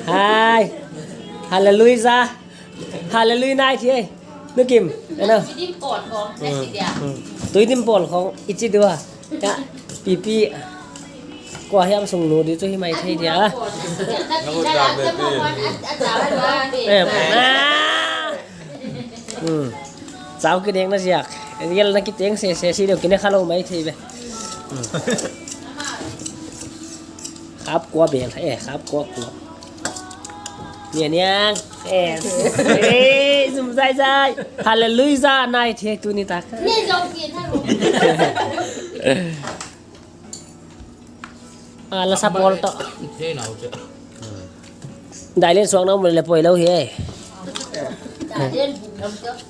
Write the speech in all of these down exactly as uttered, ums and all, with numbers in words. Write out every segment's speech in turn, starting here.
Hai. Hallelujah. Hallelujah night hi. Nu Kim. Ano? Tui dim pawl khong, na si dia. Hmm. Tui dim pawl khong, i chi dua. Ya, pipi. Kua hiam sung nu di chu hi mai thei dia. Em. Ah. Hmm. Chau ki deng na ziak. Yel na ki teng se se si deuh ki ne kha lou mai thei ve. Hmm. Khap kua bel, eh, khap kua kua. Niang niang. Eh, eh, zum zai zai. Hallelujah night hi tuni tak. Ni zong ki na lo. Ah, la sa pawl toh. Dai len suang na um le poi lou hi.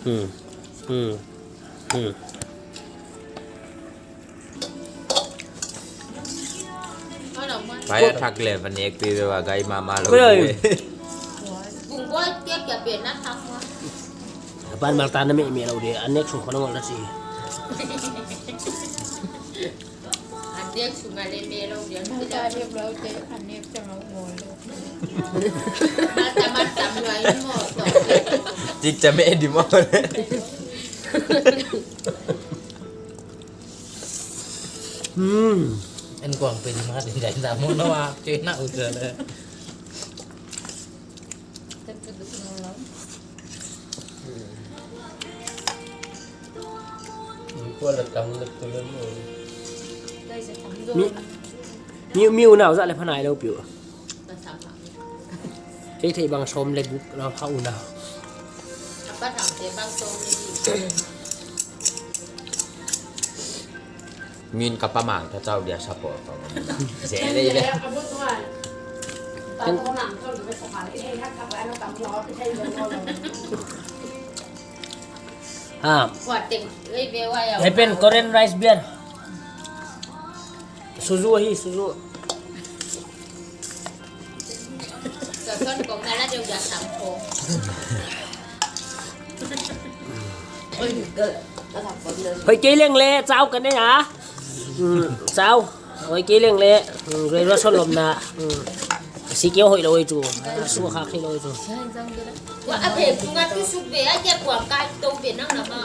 Hmm. Hmm. Hmm. Pai a thak le van ek pi ve wa gai mama lou. Koi. Bung boi tiak kia pe na thak ma. Ban mal tan na me me lou de, an nek sung khon ngol na si. An nek sung a le me lou de. Mal ta nek lou de, an nek chang lou ngol. Mal ta mal tam lou ai mo to. Tik chang me di mo. Hmm. En kuang pe di ma di dai na mo na wa, ke na u le. Mi, mi, mi unau zah le phanai lou piu. Kei thei bang som le guk na pha unau. Min ka pa mang ka chau dia support ka. Zeh le le. Ha. Hei pen Korean rice beer. Suzu hi, suzu. Hoih kei leng le, chau ka ne a. Hmm, chau. Hoih kei leng le, hmm, graduation lawmna. Hmm. Si keu hoih lou chu. Su kha khi lou chu. Wa a phe ku nga tu suk be a ke kuang kai to be nang na ma.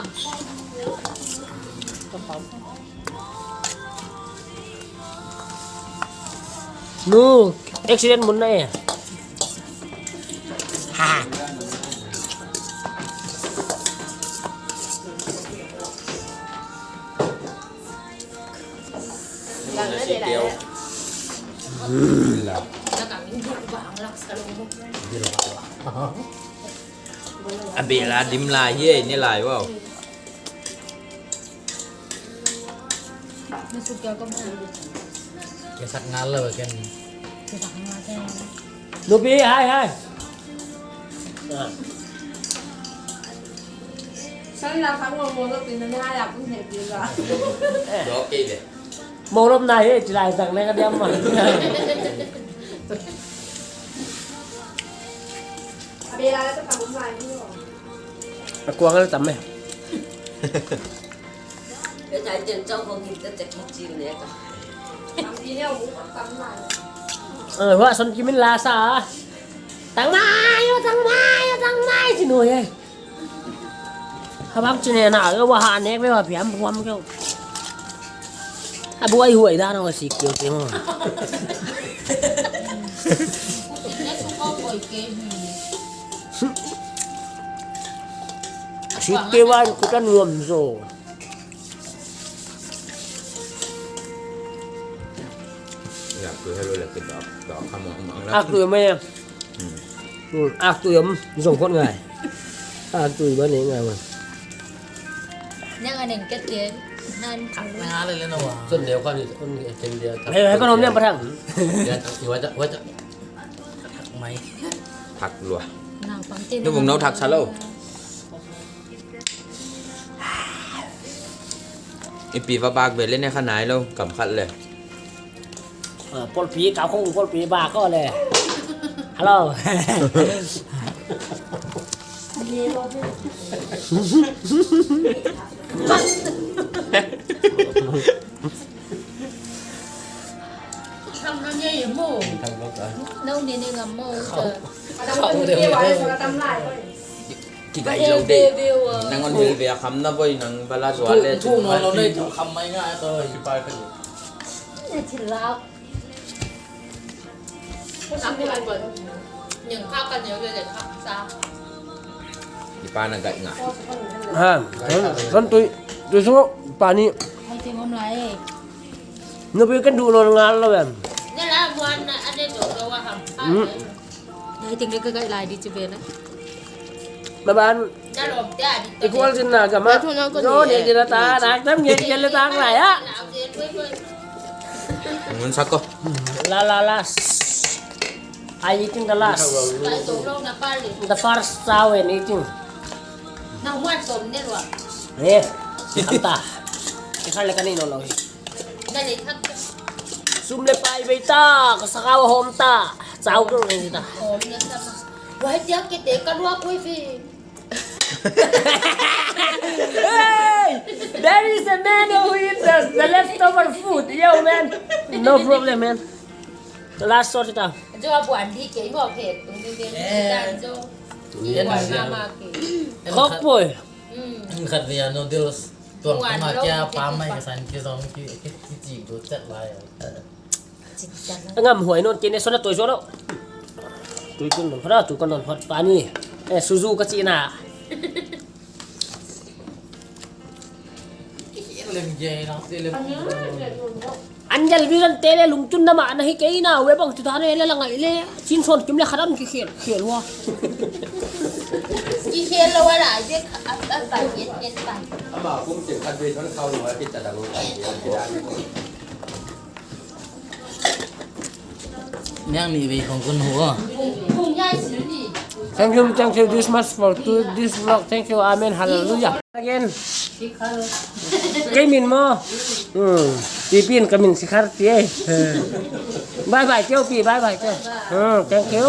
Nu, accident mun na e. Ha. A bel a dim lai hi, ne lai wow. Ke sak ngal lo ken. Nupi, hai, hai. Sang la khang mo mo lo tin na hai la kun he pi la. Dok ke le. Mo lom na he, chi lai sang ne ka diam ma. A kuang al tam e. Eh, wa son kimin la sa. Tang mai, tang mai, tang mai, chi noi e. Habang chine na, eh, wa ha nek ve wa piam puam keu. A buai huai dan wa si keu te mo. Si keu wan kutan wam zo. Ak tui mai. Hmm. Hmm, ak tui om zong khot ngai. Ak tui ba ne ngai wan. Nang anen ket te. Han. Nang ale le no wa. Son deu kan ni, son ni ken dia. Hei, hei, kon om ne patang. Hmm. Dia tak wa tak, wa tak. Tak mai. Tak lua. Nang pang te. Nu bung nau tak sa lo. I pi va bak ve le ne kha nai lo, kam khat le. Pol pi ka khong pol pi ba ko le. Hello. Thang na nge ye mo. Nau ne ne ngam mo. Khau de. Ki gai lo de. Nang on hei ve kham na boi nang bala zual le. Thu no lo nei thu kham mai nga to. Thil lak. Yang kha ka neu le le kha sa. Di pa na gai nga. Ha, kan tui tui sungo pani. Hai te ngom lai. Nupi kan du non ngal lo em. Nya la muan na ane do do wa ham. Hmm. Nya ting le ka gai lai di chi be na. Ba ban. Nya lom te a di. Equal sin na ka ma. Nya thu na ko ni. Ni di na ta na tam nge nge le ta lai a. Ngun sa ko. La la la. I eating the last. Kai to lo na pa le. The first chow and eating. Na muan som ne lo. Eh, si kham ta. Si khar le ka ni no lo. Sum le pai bei ta, ka sakau hom ta. Chau kong ni ta. Hom ni ta. Wai tia ke te ka lua koi fi. Hey! There is a man who eat the, the leftover food. Yo, man. No problem, man. The last sort it out. Jo abu andi ke mo phe. Tung ni de. Eh. Jo. Yen buan na ma ke. Kok poi. Hmm. Khat vei a noodles. Tuang ma kia pa mai ka san ki zong ki ki ki chi du chat lai. Ngam huai non kene sona toi zo lo. Tui kun non phara, tui kun non phat pani. Eh, suzu ka chi na. Angel Vision te le lungtun na ma na hi kei na, we bang tu ta ne le la ngai le. Chin son kim le kharan ki khel, khel wa. Ki khel lo wa la, je kha, a, a, ba, ye, ye, ba. Ama kum chin khat vei thon khau lo wa ki ta dang. Niang ni vei khong kun hu. Thank you, thank you this much for to this vlog. Thank you, amen, hallelujah. Again. Kei min mo. Hmm. Pi pin ka min Sikhar ti e. Bye bye, Tio Pi, bye bye, Tio. Hmm, thank you.